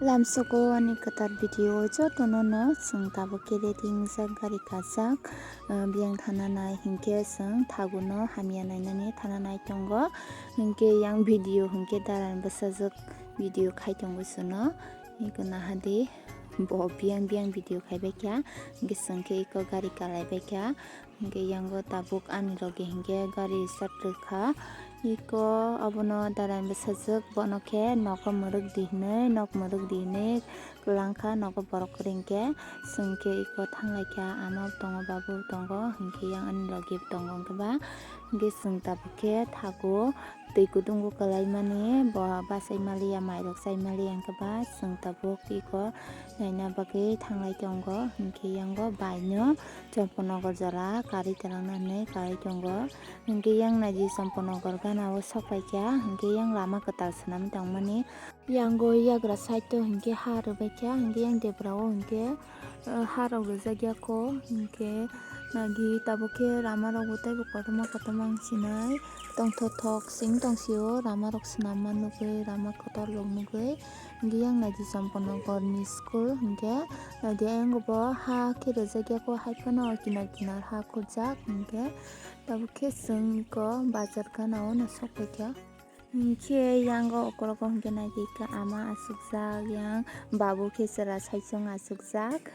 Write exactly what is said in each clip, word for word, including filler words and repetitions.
Lamsoko ani kwtal video jotono no chwng tabuk khe ready wngjak, gari kajak, ah, biyang thana nai hinkhe chwng thaguno hamya nainani thana nai tongo. Hinkhe yang video hinkhe daran bwsajwk video khai tongo chwngno. Eko nahadi bo biyang biyang video khaibaikha, hinkhe chwngkhe eko gari kalaibaikha. Hinkhe yango tabuk ani loge hinkhe gari start rwkha. Eko abono daran bwsajwk, bono khe nogo mwrwk di hinwi, nok mwrwk di hinwi kwlangkha, nogo borok kwrwi hinkhe. Chwngkhe eko thanglaikha, ama bo tongo, babu bo tongo, hinkhe yang ani loge bo tongo hinkhe ba. Hinkhe chwng tabuk khe thago twi kutung bo kwlaimani, bo bachai maliya, mairok chai maliya hinkhe ba chwng tabuk eko naina bagwi thanglai tongo. Hinkhe yango bai no Champanagar jora karwi twlangna hinwi karwi tongo. Hinkhe yang naidi Champanagar gana o sok paikha, hinkhe yang lama kwtal swnamwi tongmani. Yango yagra side o hinkhe ha rwbaikha, hinkhe yang debra o hinkhe, ah, ha rok rwjakya kho, hinkhe naidi tabuk khe rama rok bo teibo kotorma kotorma wng sinai. Tongthok thok se wng tong sio, rama rok swnamma nugwi, rama kotor rok nugwi. Hinkhe yang naidi Champanagar ni school hinkhe naidi ayang bo ha khe rwjakya kho, hai phano kinar kinar ha khurjak hinkhe. Tabuk khe chwng eko bazar gana o no sok paikha. Hinkhe yango okologo hinkhe naidi khe ama asukjak, yang babu khe chwra saichung asukjak.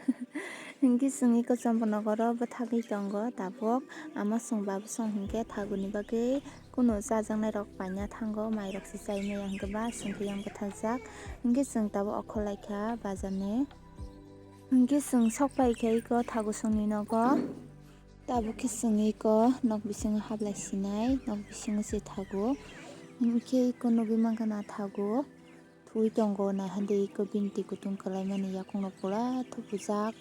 Hinkhe chwng eko Champanagar o bwthagwi tongo tabuk. Ama song babu song hinkhe thaguni bagwi kunu chajaknai rok paina thango, mairok se chai maya hinkhe ba chwngkhe yang bwtharjak. Hinkhe chwng tabuk okhorlaikha bazar ni. Hinkhe chwng sok paikha eko thagu songni nogo. Tabuk khe chwng eko nok bisingo hablai sinai, nok bisingo se thago. Hinkhe eko nugwi mankha na thago. Thwi tongo, naihande eko bini twi kutung kwlaimani yakungno pura thupujak,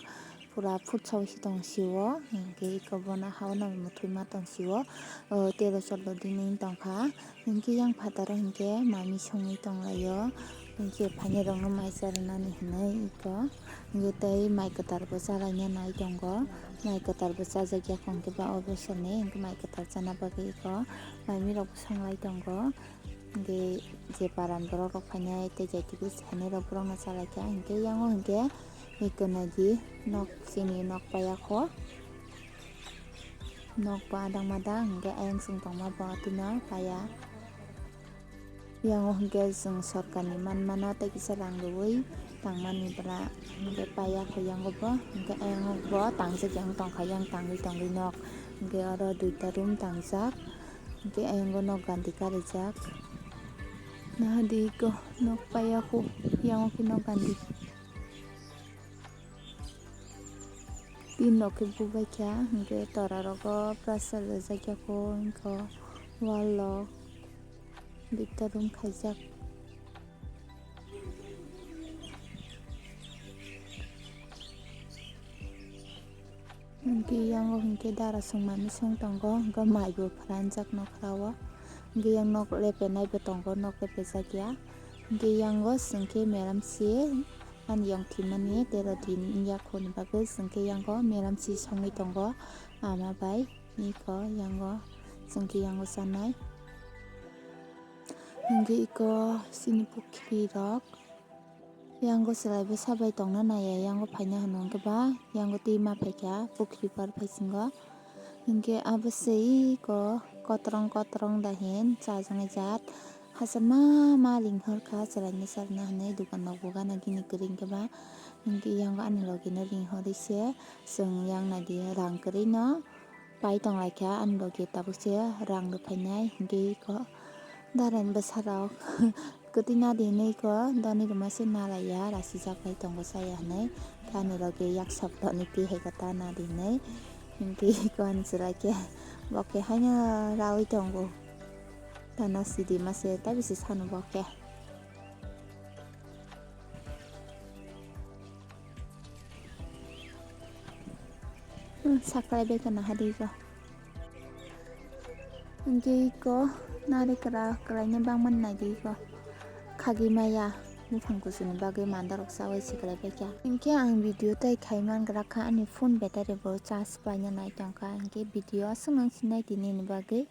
pura phutsa se tong sio. Hinkhe eko bono ha-o no muthwi ma tong sio. O tero chwddo din wng tongkha. Hinkhe yang phataro hinkhe mai mui songwi tonglaio. Hinkhe phainairokno mai cha rwnani hinwi eko. Hinkhe tei mai kwtalbo chalaina nai tongo. Mai kwtalbo chajakya hinkhe ba o bosorni hinkhe mai kwtal chana bagwi eko mai muirokbo songlai tongo. Hinkhe je paran borok rok phainai tei jaitu khe sainairok borokno chalaikha. Hinkhe yango hinkhe eko naidi nok chini nok paiya kho. Nok bo adang madang hinkhe ayang chwng tongma bo twino paiya. Yango hinkhe chwng sorkarni manmano tei kisa rang rwui tangmani bwla hinkhe paiya kho yango bo, hinkhe ayang bo tangjak yang tongkha, yang tangwi tongwi nok hinkhe oro duita room tangjak, hinkhe ayango nok gandi karijak. Nahadi eko nok paiya kho, yango khe nok gandi. Tin rok khe bubaikha, hinkhe tora rogo plaster rwjakya kho, hinkhe wall rok duita room khaijak. Hinkhe yango hinkhe dara song manwi song tongo, hinkhe maibo phranjak nokhrao. Hinkhe yang nok lepenaibo tongo, nok lepejakya. Hinkhe yango chwngkhe meramsi ani yong thwimani tero din wngya khoni bagwi chwngkhe yango meramsi songwi tongo ama bai. Eko yango chwngkhe yango chanai. Hinkhe eko chini pukhri rok. Yango chwlaibo sabai tongna naiya, yango phaina hwnwi hwnkhe ba yango twi ma phaikha, pukhri par phaisingo. Hinkhe abo se eko kotrong kotrong da hin chajaknai jat. Hachal ma ma ringhorkha chwlaino charwna hwnwi, dukan rokbo gana gini kwrwi hinkhe ba. Hinkhe yango ani logino ringhorwi se chwng yang naidi rang kwrwino. Pai tonglaikha ani logi tabuk se rang rwphainai hinkhe eko darani bwsarok kwtwi nadi hinwi eko doni rwma se nalaiya, rasijak bai tongo chaya hinwi. Khe ani logi yak sop toni twi hai khe ta nadi hinwi hinkhe eko ani chwrai khe bo khe haino raui tongo. Tana sidi ma se taibo se sanu bo khe. Hmm, saklai bai khwna hadi ko. Hinkhe iko nari kwrak kwlaina bangmani naidi iko. Khagwi maya buphang kuchuni bagwi mandarok chaui siklai bai kha. Hinkhe ang video tei khai man kwrak kha, ani phone battery bo charge paina nai tongkha. Hinkhe video aswk nang sinai tini ni bagwi.